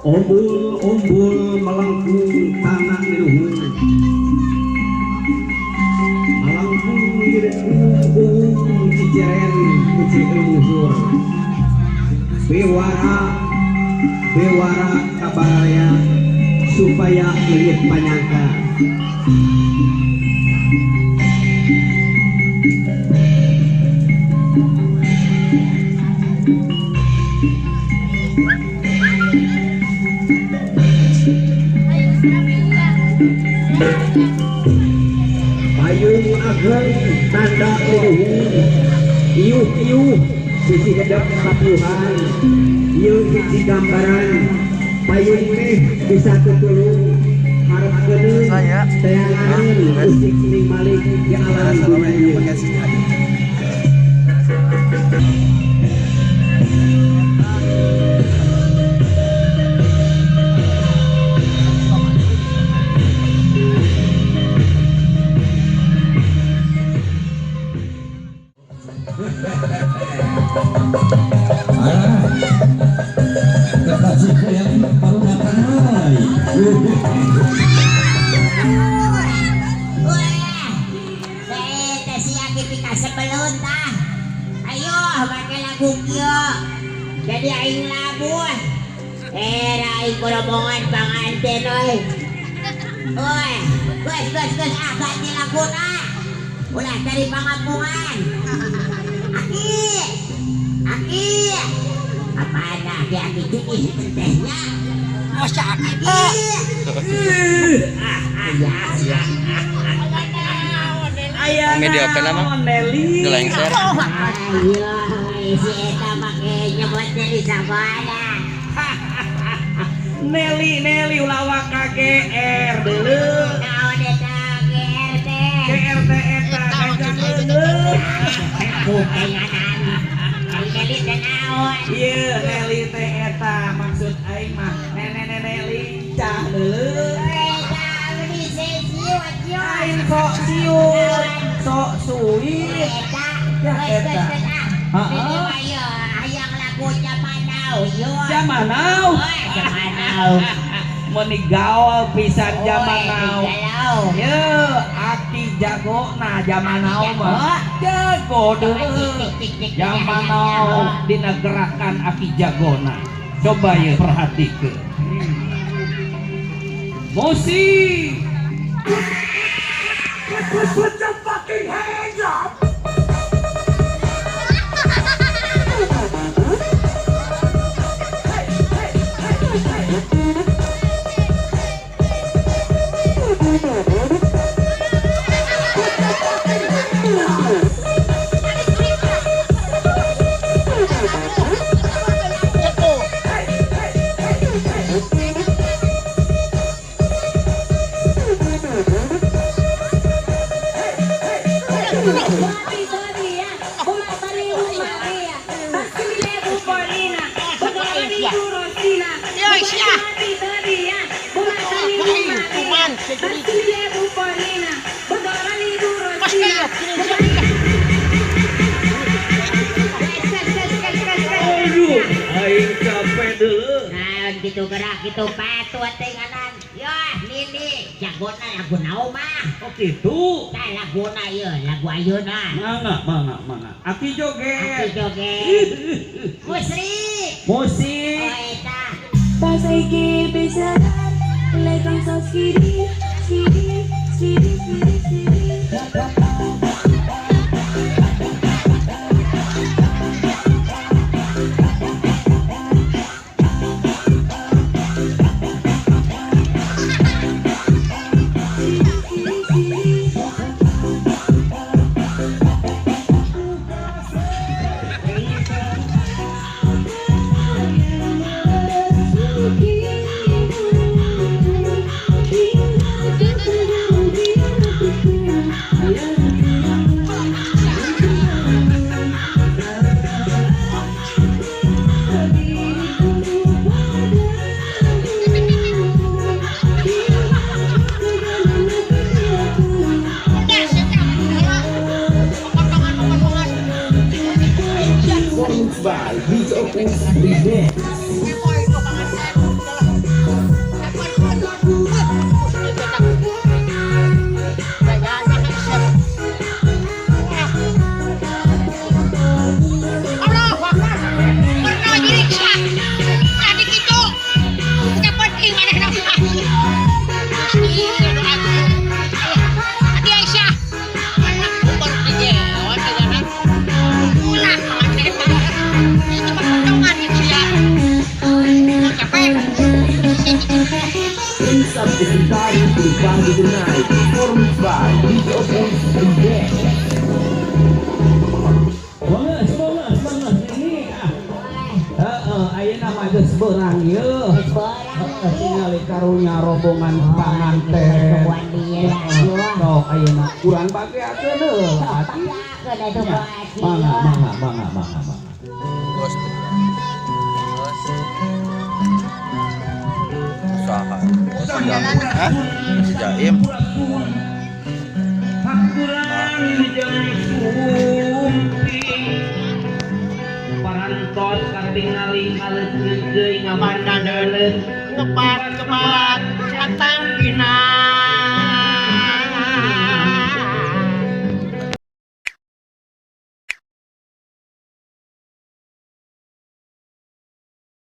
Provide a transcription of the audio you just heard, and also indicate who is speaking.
Speaker 1: Umbul-umbul melengkung tanah luhur, melengkung direngkung ciceren kucing luhur. Bewara bewara kabaraya supaya leungit panyangka. Payung ageng tanda luhur, iuh-iuh sisi hedep sapiuhan, ieu hiji gambaran payung teh bisa tutulung harap geuneun teanganeun usik ning malik di alam dunia ieu.
Speaker 2: Jadi aing labuh. Aing rombongan panganten euy. Oi, geus geus geus ah ganti laguna. Ulah dari pangampungan. Aki. Aki. Apaan aki aki tinggi tehnya?
Speaker 3: Masa aki.
Speaker 2: Ya.
Speaker 4: Aya
Speaker 3: media kana mah. Gelengser.
Speaker 2: Ayo, si eta make nyebut dari sabana.
Speaker 4: Nelly Nelly ulah waka GR deuleu.
Speaker 2: Naon eta GR teh?
Speaker 4: GR teh eta gajah deuleu.
Speaker 2: Kupenganan. Ai Nelly teh naon?
Speaker 4: Ieu Nelly teh eta maksud aing mah nenek-nenek lincah deuleu.
Speaker 2: Eta anu siut yo.
Speaker 4: Aing sok siut, sok suit.
Speaker 2: Eta
Speaker 4: ya eta.
Speaker 2: Heeh. Hayang lagu zaman now yo.
Speaker 4: Zaman now.
Speaker 2: Zaman now.
Speaker 4: Meuni gaul pisan zaman now. Ye, aki jago nah zaman now mah. Jago deuleu. Zaman now dina gerakan aki jagona. Coba ye perhatikeun. Musik.
Speaker 5: Put your fucking hands up!
Speaker 4: Aduh, aing capek deuleu.
Speaker 2: Nah, gitu gerak gitu patut teh nganan. Yo, Nini, jagona lagu naon mah?
Speaker 4: Oh kitu.
Speaker 2: Tah laguna ieu, lagu ayeuna.
Speaker 4: Mangga, mangga, mangga. Aki joget.
Speaker 2: Aki joget. Musrik.
Speaker 4: Musik.
Speaker 2: Oh eta.
Speaker 6: Pasai bisa lekang sos kiri, kiri, kiri, kiri, kiri.
Speaker 1: By Beat Opus Remix. of the night, performed by DJ Opus Band.
Speaker 4: Banget, banget, banget ini ah. Heeh, ayeuna mah geus beurang ieu. Heeh, tingali karunya rombongan panganten. Sok ayeuna kurang bageakeun heuh atuh. Mangga, mangga, mangga, mangga, mangga.
Speaker 3: Bos. Bos. Usaha. Bos jaim. Hah? Si Jaim.
Speaker 4: Hakuran jeung sumping parantos katingali ngaleut deui ngamandan
Speaker 7: Ngepat kemat atang.